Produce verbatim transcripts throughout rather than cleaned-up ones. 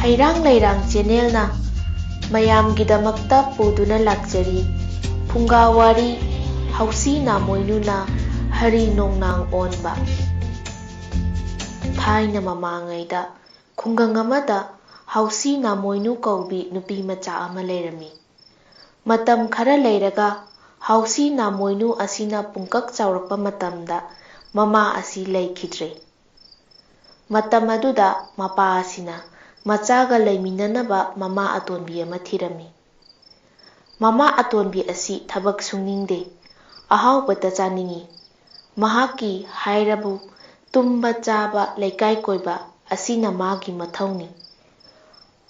ꯂꯩꯔꯥꯡ ꯂꯩꯔꯥꯡ ꯆꯦꯅꯦꯜꯅ ꯃꯌꯥꯝꯒꯤꯗꯃꯛꯇ ꯄꯨꯗꯨꯅ ꯂꯥꯛꯆꯔꯤ꯫ ꯐꯨꯡꯒꯥ ꯋꯥꯔꯤ, ꯍꯥꯎꯁꯤ ꯅꯥꯃꯣꯏꯅꯨꯅ ꯍꯔꯤ ꯅꯣꯡꯅꯥꯡ ꯑꯣꯟꯕ꯫ ꯊꯥꯏꯅ ꯃꯃꯥꯡꯉꯩꯗ ꯈꯨꯡꯒꯪ ꯑꯃꯗ ꯍꯥꯎꯁꯤ ꯅꯥꯃꯣꯏꯅꯨ ꯀꯧꯕꯤ ꯅꯨꯄꯤ ꯃꯆꯥ ꯑꯃ ꯂꯩꯔꯝꯃꯤ꯫ ꯃꯇꯝ ꯈꯔ ꯂꯩꯔꯒ ꯍꯥꯎꯁꯤ ꯅꯥꯃꯣꯏꯅꯨ ꯑꯁꯤꯅ ꯄꯨꯡꯀꯛ ꯆꯥꯎꯔꯛꯄ ꯃꯇꯝꯗ ꯃꯃꯥ ꯑꯁꯤ ꯂꯩꯈꯤꯗ꯭ꯔꯦ꯫ ꯃꯇꯝ ꯑꯗꯨꯗ ꯃꯄꯥ ꯑꯁꯤꯅ ꯃꯆꯥꯒ ꯂꯩꯃꯤꯟꯅꯅꯕ ꯃꯃꯥ ꯑꯇꯣꯟꯕꯤ ꯑꯃ ꯊꯤꯔꯝꯃꯤ꯫ ꯃꯃꯥ ꯑꯇꯣꯟꯕꯤ ꯑꯁꯤ ꯊꯕꯛ ꯁꯨꯡꯅꯤꯡꯗꯦ, ꯑꯍꯥꯎꯕꯇ ꯆꯥꯅꯤꯡꯏ꯫ ꯃꯍꯥꯛꯀꯤ ꯍꯥꯏꯔꯕꯨ ꯇꯨꯝꯕ ꯆꯥꯕ ꯂꯩꯀꯥꯏ ꯀꯣꯏꯕ ꯑꯁꯤꯅ ꯃꯥꯒꯤ ꯃꯊꯧꯅꯤ꯫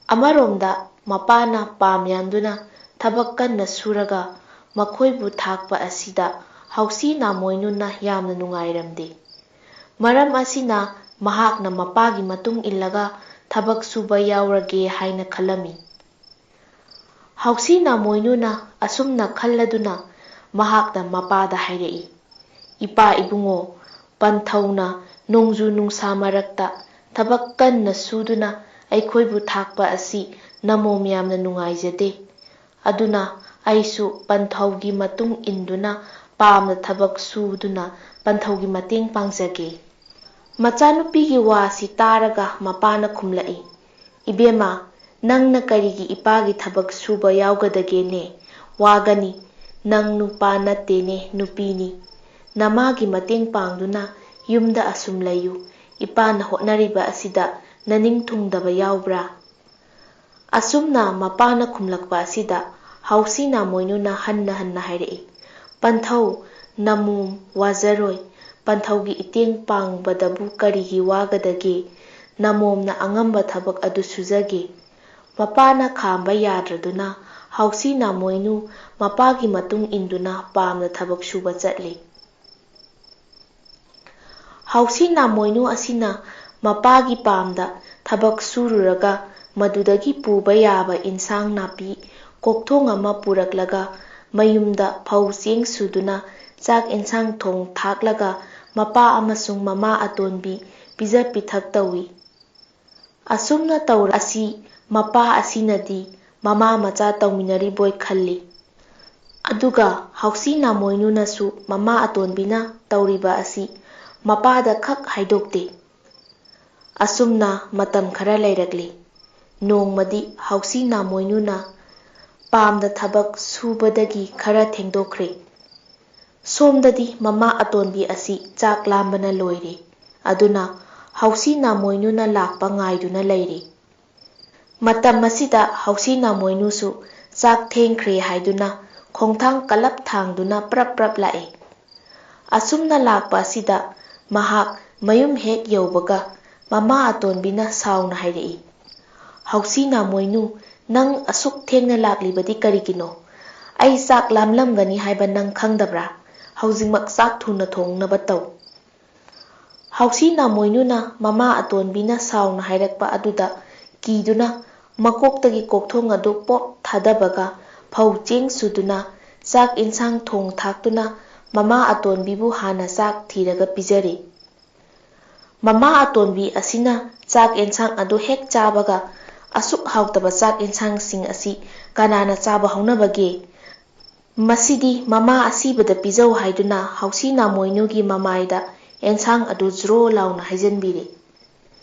ꯑꯃꯔꯣꯝꯗ ꯃꯄꯥꯅ ꯄꯥꯝ ꯌꯥꯟꯗꯨꯅ ꯊꯕꯛ ꯀꯟꯅ ꯁꯨꯔꯒ ꯃꯈꯣꯏꯕꯨ ꯊꯥꯛꯄ ꯑꯁꯤꯗ ꯍꯥꯎꯁꯤ ꯅꯥꯃꯣꯏꯅꯨꯅ ꯌꯥꯝꯅ ꯅꯨꯡꯉꯥꯏꯔꯝꯗꯦ꯫ ꯃꯔꯝ ꯑꯁꯤꯅ ꯃꯍꯥꯛꯅ ꯃꯄꯥꯒꯤ ꯃꯇꯨꯡ ꯏꯜꯂꯒ ꯊꯕꯛ ꯁꯨꯕ ꯌꯥꯎꯔꯒꯦ ꯍꯥꯏꯅ ꯈꯜꯂꯝꯃꯤ꯫ ꯍꯥꯎꯁꯤ ꯅꯥꯃꯣꯏꯅꯨꯅ ꯑꯁꯨꯝꯅ ꯈꯜꯂꯗꯨꯅ ꯃꯍꯥꯛꯅ ꯃꯄꯥꯗ ꯍꯥꯏꯔꯛꯏ, "ꯏꯄꯥ ꯏꯕꯨꯡꯉꯣ, ꯄꯟꯊꯧꯅ ꯅꯣꯡꯖꯨ ꯅꯨꯡꯁꯥ ꯃꯔꯛꯇ ꯊꯕꯛ ꯀꯟꯅ ꯁꯨꯗꯨꯅ ꯑꯩꯈꯣꯏꯕꯨ ꯊꯥꯛꯄ ꯑꯁꯤ ꯅꯃꯣꯝ ꯌꯥꯝꯅ ꯅꯨꯡꯉꯥꯏꯖꯗꯦ꯫ ꯑꯗꯨꯅ ꯑꯩꯁꯨ ꯄꯟꯊꯧꯒꯤ ꯃꯇꯨꯡ ꯏꯟꯗꯨꯅ ꯄꯥꯝꯅ ꯊꯕꯛ ꯁꯨꯗꯨꯅ ꯄꯟꯊꯧꯒꯤ ꯃꯇꯦꯡ ꯄꯥꯡꯖꯒꯦ꯫" ꯃꯆꯥꯅꯨꯄꯤꯒꯤ ꯋꯥꯁꯤ ꯇꯥꯔꯒ ꯃꯄꯥꯅ ꯈꯨꯝꯂꯛꯏ, "ꯏꯕꯦꯝꯃ, ꯅꯪꯅ ꯀꯔꯤꯒꯤ ꯏꯄꯥꯒꯤ ꯊꯕꯛ ꯁꯨꯕ ꯌꯥꯎꯒꯗꯒꯦꯅꯦ? ꯋꯥꯒꯅꯤ꯫ ꯅꯪ ꯅꯨꯄꯥ ꯅꯠꯇꯦꯅꯦ, ꯅꯨꯄꯤꯅꯤ꯫ ꯅꯃꯥꯒꯤ ꯃꯇꯦꯡ ꯄꯥꯡꯗꯨꯅ ꯌꯨꯝꯗ ꯑꯁꯨꯝ ꯂꯩꯌꯨ꯫ ꯏꯄꯥꯅ ꯍꯣꯠꯅꯔꯤꯕ ꯑꯁꯤꯗ ꯅꯅꯤꯡ ꯊꯨꯡꯗꯕ ꯌꯥꯎꯕ꯭ꯔꯥ?" ꯑꯁꯨꯝꯅ ꯃꯄꯥꯅ ꯈꯨꯝꯂꯛꯄ ꯑꯁꯤꯗ ꯍꯥꯎꯁꯤ ꯅꯥꯃꯣꯏꯅꯨꯅ ꯍꯟꯅ ꯍꯟꯅ ꯍꯥꯏꯔꯛꯏ, "ꯄꯟꯊꯧ, ꯅꯃꯣꯝ ꯋꯥꯖꯔꯣꯏ꯫ ꯄꯟꯊꯧꯒꯤ ꯏꯇꯦꯡ ꯄꯥꯡꯕꯗꯕꯨ ꯀꯔꯤꯒꯤ ꯋꯥꯒꯗꯒꯦ? ꯅꯃꯣꯝꯅ ꯑꯉꯝꯕ ꯊꯕꯛ ꯑꯗꯨ ꯁꯨꯖꯒꯦ꯫" ꯃꯄꯥꯅ ꯈꯥꯝꯕ ꯌꯥꯗ꯭ꯔꯗꯨꯅ ꯍꯥꯎꯁꯤ ꯅꯥꯃꯣꯏꯅꯨ ꯃꯄꯥꯒꯤ ꯃꯇꯨꯡ ꯏꯟꯗꯨꯅ ꯄꯥꯝꯅ ꯊꯕꯛ ꯁꯨꯕ ꯆꯠꯂꯤ꯫ ꯍꯥꯎꯁꯤ ꯅꯥꯃꯣꯏꯅꯨ ꯑꯁꯤꯅ ꯃꯄꯥꯒꯤ ꯄꯥꯝꯗ ꯊꯕꯛ ꯁꯨꯔꯨꯔꯒ ꯃꯗꯨꯗꯒꯤ ꯄꯨꯕ ꯌꯥꯕ ꯏꯟꯁꯥꯡ ꯅꯥꯄꯤ ꯀꯣꯛꯊꯣꯡ ꯑꯃ ꯄꯨꯔꯛꯂꯒ ꯃꯌꯨꯝꯗ ꯐꯧ ꯆꯦꯡ ꯁꯨꯗꯨꯅ ꯆꯥꯛ ꯏꯟꯁꯥꯡ ꯊꯣꯡ ꯊꯥꯛꯂꯒ ꯃꯄꯥ ꯑꯃꯁꯨꯡ ꯃꯃꯥ ꯑꯇꯣꯟꯕꯤ ꯄꯤꯖ ꯄꯤꯊꯛ ꯇꯧꯏ꯫ ꯑꯁꯨꯝꯅ ꯇꯧꯔ ꯑꯁꯤ ꯃꯄꯥ ꯑꯁꯤꯅꯗꯤ ꯃꯃꯥ ꯃꯆꯥ ꯇꯧꯃꯤꯟꯅꯔꯤꯕꯣꯏ ꯈꯜꯂꯤ꯫ ꯑꯗꯨꯒ ꯍꯥꯎꯁꯤ ꯅꯥꯃꯣꯏꯅꯨꯅꯁꯨ ꯃꯃꯥ ꯑꯇꯣꯟꯕꯤꯅ ꯇꯧꯔꯤꯕ ꯑꯁꯤ ꯃꯄꯥꯗ ꯈꯛ ꯍꯥꯏꯗꯣꯛꯇꯦ꯫ ꯑꯁꯨꯝꯅ ꯃꯇꯝ ꯈꯔ ꯂꯩꯔꯛꯂꯤ꯫ ꯅꯣꯡꯃꯗꯤ ꯍꯥꯎꯁꯤ ꯅꯥꯃꯣꯏꯅꯨꯅ ꯄꯥꯝꯗ ꯊꯕꯛ ꯁꯨꯕꯗꯒꯤ ꯈꯔ ꯊꯦꯡꯗꯣꯛꯈ꯭ꯔꯦ꯫ ꯁꯣꯝꯗꯗꯤ ꯃꯃꯥ ꯑꯇꯣꯟꯕꯤ ꯑꯁꯤ ꯆꯥꯛ ꯂꯥꯝꯕꯅ ꯂꯣꯏꯔꯦ꯫ ꯑꯗꯨꯅ ꯍꯥꯎꯁꯤ ꯅꯥꯃꯣꯏꯅꯨꯅ ꯂꯥꯛꯄ ꯉꯥꯏꯗꯨꯅ ꯂꯩꯔꯦ꯫ ꯃꯇꯝ ꯑꯁꯤꯗ ꯍꯥꯎꯁꯤ ꯅꯥꯃꯣꯏꯅꯨꯁꯨ ꯆꯥꯛ ꯊꯦꯡꯈ꯭ꯔꯦ ꯍꯥꯏꯗꯨꯅ ꯈꯣꯡꯊꯥꯡ ꯀꯜꯂꯞ ꯊꯥꯡꯗꯨꯅ ꯄ꯭ꯔꯞ ꯄ꯭ꯔꯞ ꯂꯥꯛꯑꯦ꯫ ꯑꯁꯨꯝꯅ ꯂꯥꯛꯄ ꯑꯁꯤꯗ ꯃꯍꯥꯛ ꯃꯌꯨꯝ ꯍꯦꯛ ꯌꯧꯕꯒ ꯃꯃꯥ ꯑꯇꯣꯟꯕꯤꯅ ꯁꯥꯎꯅ ꯍꯥꯏꯔꯛꯏ, "ꯍꯥꯎꯁꯤ ꯅꯥꯃꯣꯏꯅꯨ, ꯅꯪ ꯑꯁꯨꯛ ꯊꯦꯡꯅ ꯂꯥꯛꯂꯤꯕꯗꯤ ꯀꯔꯤꯒꯤꯅꯣ? ꯑꯩ ꯆꯥꯛ ꯂꯥꯝꯂꯝꯒꯅꯤ ꯍꯥꯏꯕ ꯅꯪ ꯈꯪꯗꯕ꯭ꯔꯥ? ꯍꯧꯖꯤꯛꯃꯛ ꯆꯥꯛ ꯊꯨꯅ ꯊꯣꯡꯅꯕ ꯇꯧ꯫" ꯍꯥꯎꯁꯤ ꯅꯥꯃꯣꯏꯅꯨꯅ ꯃꯃꯥ ꯑꯇꯣꯟꯕꯤꯅ ꯁꯥꯎꯅ ꯍꯥꯏꯔꯛꯄ ꯑꯗꯨꯗ ꯀꯤꯗꯨꯅ ꯃꯀꯣꯛꯇꯒꯤ ꯀꯣꯛꯊꯣꯡ ꯑꯗꯨ ꯄꯣꯞ ꯊꯥꯗꯕꯒ ꯐꯧ ꯆꯦꯡ ꯁꯨꯗꯨꯅ ꯆꯥꯛ ꯏꯟꯁꯥꯡ ꯊꯣꯡ ꯊꯥꯛꯇꯨꯅ ꯃꯃꯥ ꯑꯇꯣꯟꯕꯤꯕꯨ ꯍꯥꯟꯅ ꯆꯥꯛ ꯊꯤꯔꯒ ꯄꯤꯖꯔꯦ꯫ ꯃꯃꯥ ꯑꯇꯣꯟꯕꯤ ꯑꯁꯤꯅ ꯆꯥꯛ ꯏꯟꯁꯥꯡ ꯑꯗꯨ ꯍꯦꯛ ꯆꯥꯕꯒ, "ꯑꯁꯨꯛ ꯍꯥꯎꯇꯕ ꯆꯥꯛ ꯏꯟꯁꯥꯡꯁꯤꯡ ꯑꯁꯤ ꯀꯅꯥꯅ ꯆꯥꯕ ꯍꯧꯅꯕꯒꯦ? ꯃꯁꯤꯗꯤ ꯃꯃꯥ ꯑꯁꯤꯕꯗ ꯄꯤꯖꯧ" ꯍꯥꯏꯗꯨꯅ ꯍꯥꯎꯁꯤ ꯅꯥꯃꯣꯏꯅꯨꯒꯤ ꯃꯃꯥꯏꯗ ꯑꯦꯟꯁꯥꯡ ꯑꯗꯨ ꯖ꯭ꯔꯣ ꯂꯥꯎꯅ ꯍꯩꯖꯤꯟꯕꯤꯔꯦ꯫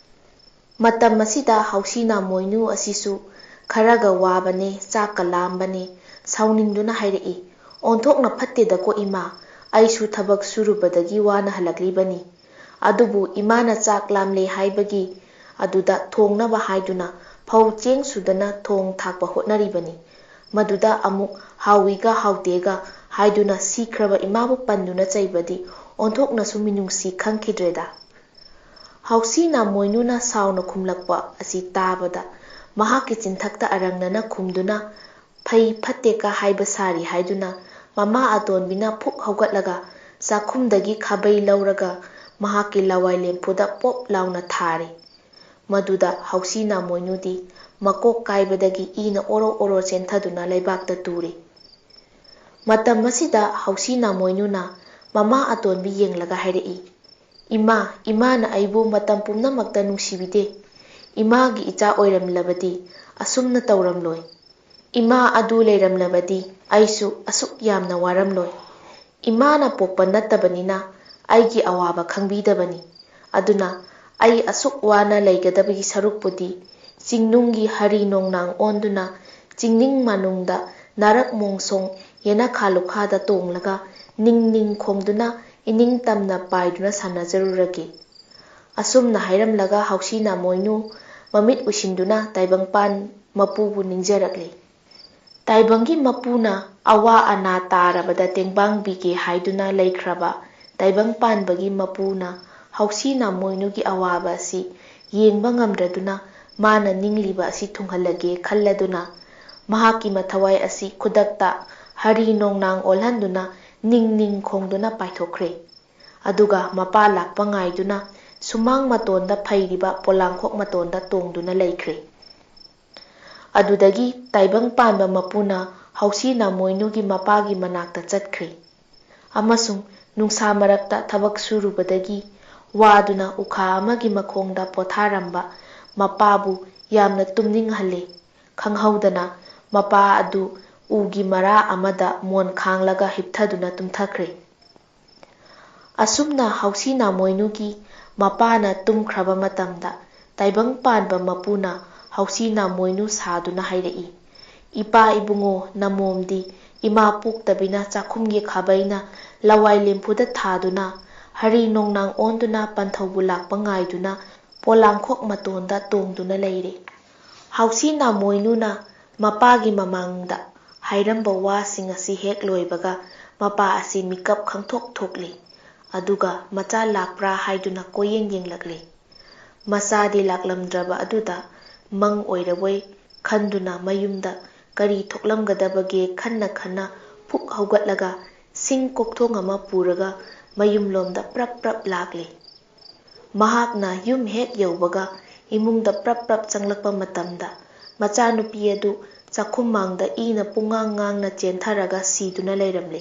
ꯃꯇꯝ ꯑꯁꯤꯗ ꯍꯥꯎꯁꯤ ꯅꯥꯃꯣꯏꯅꯨ ꯑꯁꯤꯁꯨ ꯈꯔꯒ ꯋꯥꯕꯅꯦ, ꯆꯥꯛꯀ ꯂꯥꯝꯕꯅꯦ, ꯁꯥꯎꯅꯤꯡꯗꯨꯅ ꯍꯥꯏꯔꯛꯏ, "ꯑꯣꯟꯊꯣꯛꯅ ꯐꯠꯇꯦꯗꯀꯣ ꯏꯃꯥ, ꯑꯩꯁꯨ ꯊꯕꯛ ꯁꯨꯔꯨꯕꯗꯒꯤ ꯋꯥꯅ ꯍꯜꯂꯛꯂꯤꯕꯅꯤ꯫ ꯑꯗꯨꯕꯨ ꯏꯃꯥꯅ ꯆꯥꯛ ꯂꯥꯝꯂꯦ ꯍꯥꯏꯕꯒꯤ ꯑꯗꯨꯗ ꯊꯣꯡꯅꯕ ꯍꯥꯏꯗꯨꯅ ꯐꯧ ꯆꯦꯡ ꯁꯨꯗꯅ ꯊꯣꯡ ꯊꯥꯛꯄ ꯍꯣꯠꯅꯔꯤꯕꯅꯤ꯫ ꯃꯗꯨꯗ ꯑꯃꯨꯛ ꯍꯥꯎꯏꯒ ꯍꯥꯎꯇꯦꯒ ꯍꯥꯏꯗꯨꯅ ꯁꯤꯈ꯭ꯔꯕ ꯏꯃꯥꯕꯨ ꯄꯟꯗꯨꯅ ꯆꯩꯕꯗꯤ ꯑꯣꯟꯊꯣꯛꯅꯁꯨ ꯃꯤꯅꯨꯡꯁꯤ ꯈꯪꯈꯤꯗ꯭ꯔꯦꯗ꯫" ꯍꯥꯎꯁꯤ ꯅꯥꯃꯣꯏꯅꯨꯅ ꯁꯥꯎꯅ ꯈꯨꯝꯂꯛꯄ ꯑꯁꯤ ꯇꯥꯕꯗ ꯃꯍꯥꯛꯀꯤ ꯆꯤꯟꯊꯛꯇ ꯑꯔꯪꯅꯅ ꯈꯨꯝꯗꯨꯅ ꯐꯩ ꯐꯠꯇꯦꯀ ꯍꯥꯏꯕ ꯁꯥꯔꯤ ꯍꯥꯏꯗꯨꯅ ꯃꯃꯥ ꯑꯇꯣꯟꯕꯤꯅ ꯐꯨꯛ ꯍꯧꯒꯠꯂꯒ ꯆꯥꯛꯈꯨꯝꯗꯒꯤ ꯈꯥꯕꯩ ꯂꯧꯔꯒ ꯃꯍꯥꯛꯀꯤ ꯂꯋꯥꯏ ꯂꯦꯝꯐꯨꯗ ꯄꯣꯞ ꯂꯥꯎꯅ ꯊꯥꯔꯦ꯫ ꯃꯗꯨꯗ ꯍꯥꯎꯁꯤ ꯅꯥꯃꯣꯏꯅꯨꯗꯤ ꯃꯀꯣꯛ ꯀꯥꯏꯕꯗꯒꯤ ꯏꯅ ꯑꯣꯔꯣ ꯑꯣꯔꯣ ꯆꯦꯟꯊꯗꯨꯅ ꯂꯩꯕꯥꯛꯇ ꯇꯨꯔꯦ꯫ ꯃꯇꯝ ꯑꯁꯤꯗ ꯍꯥꯎꯁꯤ ꯅꯥꯃꯣꯏꯅꯨꯅ ꯃꯃꯥ ꯑꯇꯣꯟꯕꯤ ꯌꯦꯡꯂꯒ ꯍꯥꯏꯔꯛꯏ, "ꯏꯃꯥ, ꯏꯃꯥꯅ ꯑꯩꯕꯨ ꯃꯇꯝ ꯄꯨꯝꯅꯃꯛꯇ ꯅꯨꯡꯁꯤꯕꯤꯗꯦ꯫ ꯏꯃꯥꯒꯤ ꯏꯆꯥ ꯑꯣꯏꯔꯝꯂꯕꯗꯤ ꯑꯁꯨꯝꯅ ꯇꯧꯔꯝꯂꯣꯏ꯫ ꯏꯃꯥ ꯑꯗꯨ ꯂꯩꯔꯝꯂꯕꯗꯤ ꯑꯩꯁꯨ ꯑꯁꯨꯛ ꯌꯥꯝꯅ ꯋꯥꯔꯝꯂꯣꯏ꯫ ꯏꯃꯥꯅ ꯄꯣꯛꯄ ꯅꯠꯇꯕꯅꯤꯅ ꯑꯩꯒꯤ ꯑꯋꯥꯕ ꯈꯪꯕꯤꯗꯕꯅꯤ꯫ ꯑꯗꯨꯅ ꯑꯩ ꯑꯁꯨꯛ ꯋꯥꯅ ꯂꯩꯒꯗꯕꯒꯤ ꯁꯔꯨꯛꯄꯨꯗꯤ ꯆꯤꯡꯅꯨꯡꯒꯤ ꯍꯔꯤ ꯅꯣꯡꯅꯥꯡ ꯑꯣꯟꯗꯨꯅ ꯆꯤꯡꯅꯤꯡ ꯃꯥꯅꯨꯡꯗ ꯅꯥꯔꯛ ꯃꯣꯡꯁꯣꯡ ꯌꯦꯅꯈꯥ ꯂꯨꯈꯥꯗ ꯇꯣꯡꯂꯒ ꯅꯤꯡ ꯅꯤꯡ ꯈꯣꯡꯗꯨꯅ ꯏꯅꯤꯡ ꯇꯝꯅ ꯄꯥꯏꯗꯨꯅ ꯁꯥꯟꯅꯖꯔꯨꯔꯒꯦ꯫ ꯑꯁꯨꯝꯅ ꯍꯥꯏꯔꯝꯂꯒ ꯍꯥꯎꯁꯤ ꯅꯥꯃꯣꯏꯅꯨ ꯃꯃꯤꯠ ꯎꯏꯁꯤꯟꯗꯨꯅ ꯇꯥꯏꯕꯪꯄꯥꯟ ꯃꯄꯨꯕꯨ ꯅꯤꯡꯖꯔꯛꯂꯦ꯫ ꯇꯥꯏꯕꯪꯒꯤ ꯃꯄꯨꯅ ꯑꯋꯥ ꯑꯅꯥ ꯇꯥꯔꯕꯗ ꯇꯦꯡꯕꯥꯡꯕꯤꯒꯦ ꯍꯥꯏꯗꯨꯅ ꯂꯩꯈ꯭ꯔꯕ ꯇꯥꯏꯕꯪ ꯄꯥꯟꯕꯒꯤ ꯃꯄꯨꯅ ꯍꯥꯎꯁꯤ ꯅꯥꯃꯣꯏꯅꯨꯒꯤ ꯑꯋꯥꯕ ꯑꯁꯤ ꯌꯦꯡꯕ ꯉꯝꯗ꯭ꯔꯗꯨꯅ ꯃꯥꯅ ꯅꯤꯡꯂꯤꯕ ꯑꯁꯤ ꯊꯨꯡꯍꯜꯂꯒꯦ ꯈꯜꯂꯗꯨꯅ ꯃꯍꯥꯛꯀꯤ ꯃꯊꯋꯥꯏ ꯑꯁꯤ ꯈꯨꯗꯛꯇ ꯍꯔꯤ ꯅꯣꯡꯅꯥꯡ ꯑꯣꯜꯍꯟꯗꯨꯅ ꯅꯤꯡ ꯅꯤꯡ ꯈꯣꯡꯗꯨꯅ ꯄꯥꯏꯊꯣꯛꯈ꯭ꯔꯦ꯫ ꯑꯗꯨꯒ ꯃꯄꯥ ꯂꯥꯛꯄ ꯉꯥꯏꯗꯨꯅ ꯁꯨꯃꯥꯡ ꯃꯇꯣꯟꯗ ꯐꯩꯔꯤꯕ ꯄꯣꯂꯥꯡꯈꯣꯛ ꯃꯇꯣꯟꯗ ꯇꯣꯡꯗꯨꯅ ꯂꯩꯈ꯭ꯔꯦ꯫ ꯑꯗꯨꯗꯒꯤ ꯇꯥꯏꯕꯪ ꯄꯥꯟꯕ ꯃꯄꯨꯅ ꯍꯥꯎꯁꯤ ꯅꯥꯃꯣꯏꯅꯨꯒꯤ ꯃꯄꯥꯒꯤ ꯃꯅꯥꯛꯇ ꯆꯠꯈ꯭ꯔꯦ ꯑꯃꯁꯨꯡ ꯅꯨꯡꯁꯥ ꯃꯔꯛꯇ ꯊꯕꯛ ꯁꯨꯔꯨꯕꯗꯒꯤ ꯋꯥꯗꯨꯅ ꯎꯈꯥ ꯑꯃꯒꯤ ꯃꯈꯣꯡꯗ ꯄꯣꯊꯥꯔꯝꯕ ꯃꯄꯥꯕꯨ ꯌꯥꯝꯅ ꯇꯨꯝꯅꯤꯡꯍꯜꯂꯦ꯫ ꯈꯪꯍꯧꯗꯅ ꯃꯄꯥ ꯑꯗꯨ ꯎꯒꯤ ꯃꯔꯥ ꯑꯃꯗ ꯃꯣꯟ ꯈꯥꯡꯂꯒ ꯍꯤꯞꯊꯗꯨꯅ ꯇꯨꯝꯊꯈ꯭ꯔꯦ꯫ ꯑꯁꯨꯝꯅ ꯍꯥꯎꯁꯤ ꯅꯥꯃꯣꯏꯅꯨꯒꯤ ꯃꯄꯥꯅ ꯇꯨꯝꯈ꯭ꯔꯕ ꯃꯇꯝꯗ ꯇꯥꯏꯕꯪ ꯄꯥꯟꯕ ꯃꯄꯨꯅ ꯍꯥꯎꯁꯤ ꯅꯥꯃꯣꯏꯅꯨ ꯁꯥꯗꯨꯅ ꯍꯥꯏꯔꯛꯏ, "ꯏꯄꯥ ꯏꯕꯨꯡꯉꯣ ꯅꯃꯣꯝꯗꯤ ꯏꯃꯥ ꯄꯣꯛꯇꯕꯤꯅ ꯆꯥꯛꯈꯨꯝꯒꯤ ꯈꯥꯕꯩꯅ ꯂꯋꯥꯏ ꯂꯦꯝꯐꯨꯗ ꯊꯥꯗꯨꯅ ꯍꯔꯤ ꯅꯣꯡꯅꯥꯡ ꯑꯣꯟꯗꯨꯅ ꯄꯟꯊꯧꯕꯨ ꯂꯥꯛꯄ ꯉꯥꯏꯗꯨꯅ ꯄꯣꯂꯥꯡꯈꯣꯛ ꯃꯇꯣꯟꯗ ꯇꯣꯡꯗꯨꯅ ꯂꯩꯔꯦ꯫" ꯍꯥꯎꯁꯤ ꯅꯥꯃꯣꯏꯅꯨꯅ ꯃꯄꯥꯒꯤ ꯃꯃꯥꯡꯗ ꯍꯥꯏꯔꯝꯕ ꯋꯥꯁꯤꯡ ꯑꯁꯤ ꯍꯦꯛ ꯂꯣꯏꯕꯒ ꯃꯄꯥ ꯑꯁꯤ ꯃꯤꯀꯞ ꯈꯪꯊꯣꯛ ꯊꯣꯛꯂꯤ꯫ ꯑꯗꯨꯒ ꯃꯆꯥ ꯂꯥꯛꯄ꯭ꯔꯥ ꯍꯥꯏꯗꯨꯅ ꯀꯣꯏꯌꯦꯡ ꯌꯦꯡꯂꯛꯂꯤ꯫ ꯃꯆꯥꯗꯤ ꯂꯥꯛꯂꯝꯗ꯭ꯔꯕ ꯑꯗꯨꯗ ꯃꯪ ꯑꯣꯏꯔꯕꯣꯏ ꯈꯟꯗꯨꯅ ꯃꯌꯨꯝꯗ ꯀꯔꯤ ꯊꯣꯛꯂꯝꯒꯗꯕꯒꯦ ꯈꯟꯅ ꯈꯟꯅ ꯐꯨꯛ ꯍꯧꯒꯠꯂꯒ ꯁꯤꯡ ꯀꯣꯛꯊꯣꯡ ꯑꯃ ꯄꯨꯔꯒ ꯃꯌꯨꯝꯂꯣꯝꯗ ꯄ꯭ꯔꯞ ꯄ꯭ꯔꯞ ꯂꯥꯛꯂꯤ꯫ ꯃꯍꯥꯛꯅ ꯌꯨꯝ ꯍꯦꯛ ꯌꯧꯕꯒ ꯏꯃꯨꯡꯗ ꯄ꯭ꯔꯞ ꯄ꯭ꯔꯞ ꯆꯪꯂꯛꯄ ꯃꯇꯝꯗ ꯃꯆꯥꯅꯨꯄꯤ ꯑꯗꯨ ꯆꯥꯛꯈꯨꯝ ꯃꯥꯡꯗ ꯏꯅ ꯄꯨꯡꯉꯥꯡ ꯉꯥꯡꯅ ꯆꯦꯟꯊꯔꯒ ꯁꯤꯗꯨꯅ ꯂꯩꯔꯝꯂꯦ꯫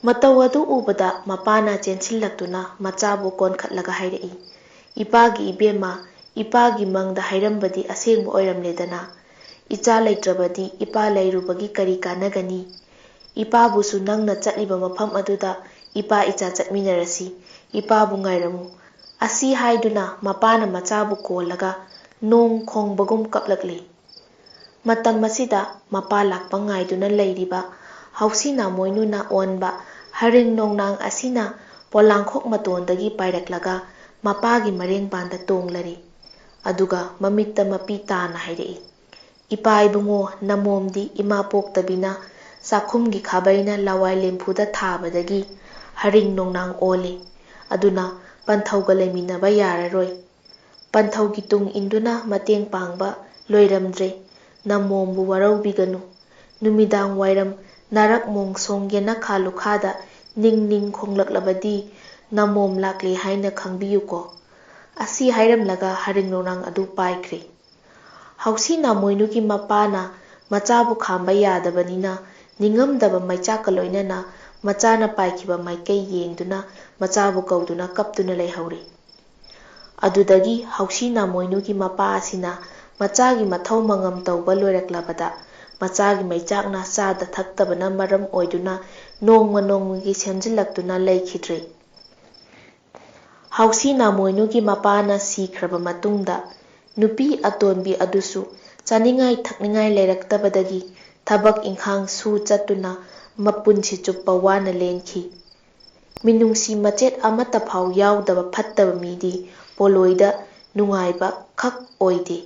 ꯃꯇꯧ ꯑꯗꯨ ꯎꯕꯗ ꯃꯄꯥꯅ ꯆꯦꯟꯁꯤꯜꯂꯛꯇꯨꯅ ꯃꯆꯥꯕꯨ ꯀꯣꯟꯈꯠꯂꯒ ꯍꯥꯏꯔꯛꯏ, "ꯏꯄꯥꯒꯤ ꯏꯕꯦꯝꯃ, ꯏꯄꯥꯒꯤ ꯃꯪꯗ ꯍꯥꯏꯔꯝꯕꯗꯤ ꯑꯁꯦꯡꯕ ꯑꯣꯏꯔꯝꯂꯦꯗꯅ꯫ ꯏꯆꯥ ꯂꯩꯇ꯭ꯔꯕꯗꯤ ꯏꯄꯥ ꯂꯩꯔꯨꯕꯒꯤ ꯀꯔꯤ ꯀꯥꯟꯅꯒꯅꯤ? ꯏꯄꯥꯕꯨꯁꯨ ꯅꯪꯅ ꯆꯠꯂꯤꯕ ꯃꯐꯝ ꯑꯗꯨꯗ ꯏꯄꯥ ꯏꯆꯥ ꯆꯠꯃꯤꯟꯅꯔꯁꯤ꯫ ꯏꯄꯥꯕꯨ ꯉꯥꯏꯔꯝꯃꯨ꯫ ꯑꯁꯤ ꯍꯥꯏꯗꯨꯅ ꯃꯄꯥꯅ ꯃꯆꯥꯕꯨ ꯀꯣꯜꯂꯒ ꯅꯣꯡ ꯈꯣꯡꯕꯒꯨꯝ ꯀꯞꯂꯛꯂꯤ꯫ ꯃꯇꯝ ꯑꯁꯤꯗ ꯃꯄꯥ ꯂꯥꯛꯄ ꯉꯥꯏꯗꯨꯅ ꯂꯩꯔꯤꯕ ꯍꯧꯁꯤ ꯅꯥꯃꯣꯏꯅꯨꯅ ꯑꯣꯟꯕ ꯍꯔꯤꯡ ꯅꯣꯡꯅꯥꯡ ꯑꯁꯤꯅ ꯄꯣꯂꯥꯡꯈꯣꯛ ꯃꯇꯣꯟꯗꯒꯤ ꯄꯥꯏꯔꯛꯂꯒ ꯃꯄꯥꯒꯤ ꯃꯔꯦꯡꯕꯥꯟꯗ ꯇꯣꯡꯂꯔꯤ꯫ ꯑꯗꯨꯒ ꯃꯃꯤꯠꯇ ꯃꯄꯤ ꯇꯥꯅ ꯍꯥꯏꯔꯛꯏ, "ꯏꯄꯥ ꯏꯕꯨꯡꯉꯣ, ꯅꯃꯣꯝꯗꯤ ꯏꯃꯥ ꯄꯣꯛꯇꯕꯤꯅ ꯆꯥꯛꯈꯨꯝꯒꯤ ꯈꯥꯕꯩꯅ ꯂꯋꯥꯏ ꯂꯦꯝꯐꯨꯗ ꯊꯥꯕꯗꯒꯤ ꯍꯔꯤꯡ ꯅꯣꯡꯅꯥꯡ ꯑꯣꯜꯂꯤ꯫ ꯑꯗꯨꯅ ꯄꯟꯊꯧꯒ ꯂꯩꯃꯤꯟꯅꯕ ꯌꯥꯔꯔꯣꯏ꯫ ꯄꯟꯊꯧꯒꯤ ꯇꯨꯡ ꯏꯟꯗꯨꯅ ꯃꯇꯦꯡ ꯄꯥꯡꯕ ꯂꯣꯏꯔꯝꯗ꯭ꯔꯦ꯫ ꯅꯃꯣꯝꯕꯨ ꯋꯥꯔꯧꯕꯤꯒꯅꯨ꯫ ꯅꯨꯃꯤꯗꯥꯡ ꯋꯥꯏꯔꯝ ꯅꯥꯔꯛ ꯃꯣꯡꯁꯣꯡ ꯌꯦꯅꯈꯥ ꯂꯨꯈꯥꯗ ꯅꯤꯡ ꯅꯤꯡ ꯈꯣꯡꯂꯛꯂꯕꯗꯤ ꯅꯃꯣꯝ ꯂꯥꯛꯂꯦ ꯍꯥꯏꯅ ꯈꯪꯕꯤꯌꯨꯀꯣ"꯫ ꯑꯁꯤ ꯍꯥꯏꯔꯝꯂꯒ ꯍꯔꯤꯡ ꯅꯣꯡꯅꯥꯡ ꯑꯗꯨ ꯄꯥꯏꯈ꯭ꯔꯦ꯫ ꯍꯧꯁꯤ ꯅꯥꯃꯣꯏꯅꯨꯒꯤ ꯃꯄꯥꯅ ꯃꯆꯥꯕꯨ ꯈꯥꯝꯕ ꯌꯥꯗꯕꯅꯤꯅ ꯅꯤꯡꯉꯝꯗꯕ ꯃꯩꯆꯥꯛꯀ ꯂꯣꯏꯅꯅ ꯃꯆꯥꯅ ꯄꯥꯏꯈꯤꯕ ꯃꯥꯏꯀꯩ ꯌꯦꯡꯗꯨꯅ ꯃꯆꯥꯕꯨ ꯀꯧꯗꯨꯅ ꯀꯞꯇꯨꯅ ꯂꯩꯍꯧꯔꯤ꯫ ꯑꯗꯨꯗꯒꯤ ꯍꯧꯁꯤ ꯅꯥꯃꯣꯏꯅꯨꯒꯤ ꯃꯄꯥ ꯑꯁꯤꯅ ꯃꯆꯥꯒꯤ ꯃꯊꯧ ꯃꯉꯝ ꯇꯧꯕ ꯂꯣꯏꯔꯛꯂꯕꯗ ꯃꯆꯥꯒꯤ ꯃꯩꯆꯥꯛꯅ ꯆꯥꯗ ꯊꯛꯇꯕꯅ ꯃꯔꯝ ꯑꯣꯏꯗꯨꯅ ꯅꯣꯡꯃ ꯅꯣꯡꯃꯒꯤ ꯁꯦꯝꯖꯤꯜꯂꯛꯇꯨꯅ ꯂꯩꯈꯤꯗ꯭ꯔꯦ꯫ ꯍꯧꯁꯤ ꯅꯥꯃꯣꯏꯅꯨꯒꯤ ꯃꯄꯥꯅ ꯁꯤꯈ꯭ꯔꯕ ꯃꯇꯨꯡꯗ ꯅꯨꯄꯤ ꯑꯇꯣꯟꯕꯤ ꯑꯗꯨꯁꯨ ꯆꯥꯅꯤꯡꯉꯥꯏ ꯊꯛꯅꯤꯡꯉꯥꯏ ꯂꯩꯔꯛꯇꯕꯗꯒꯤ ꯊꯕꯛ ꯏꯪꯈꯥꯡ ꯁꯨ ꯆꯠꯇꯨꯅ ꯃꯄꯨꯟꯁꯤ ꯆꯨꯞꯄ ꯋꯥꯅ ꯂꯦꯟꯈꯤ꯫ ꯃꯤꯅꯨꯡꯁꯤ ꯃꯆꯦꯠ ꯑꯃꯠꯇ ꯐꯥꯎ ꯌꯥꯎꯗꯕ ꯐꯠꯇꯕ ꯃꯤꯗꯤ ꯄꯣꯂꯣꯏꯗ ꯅꯨꯡꯉꯥꯏꯕ ꯈꯛ ꯑꯣꯏꯗꯦ꯫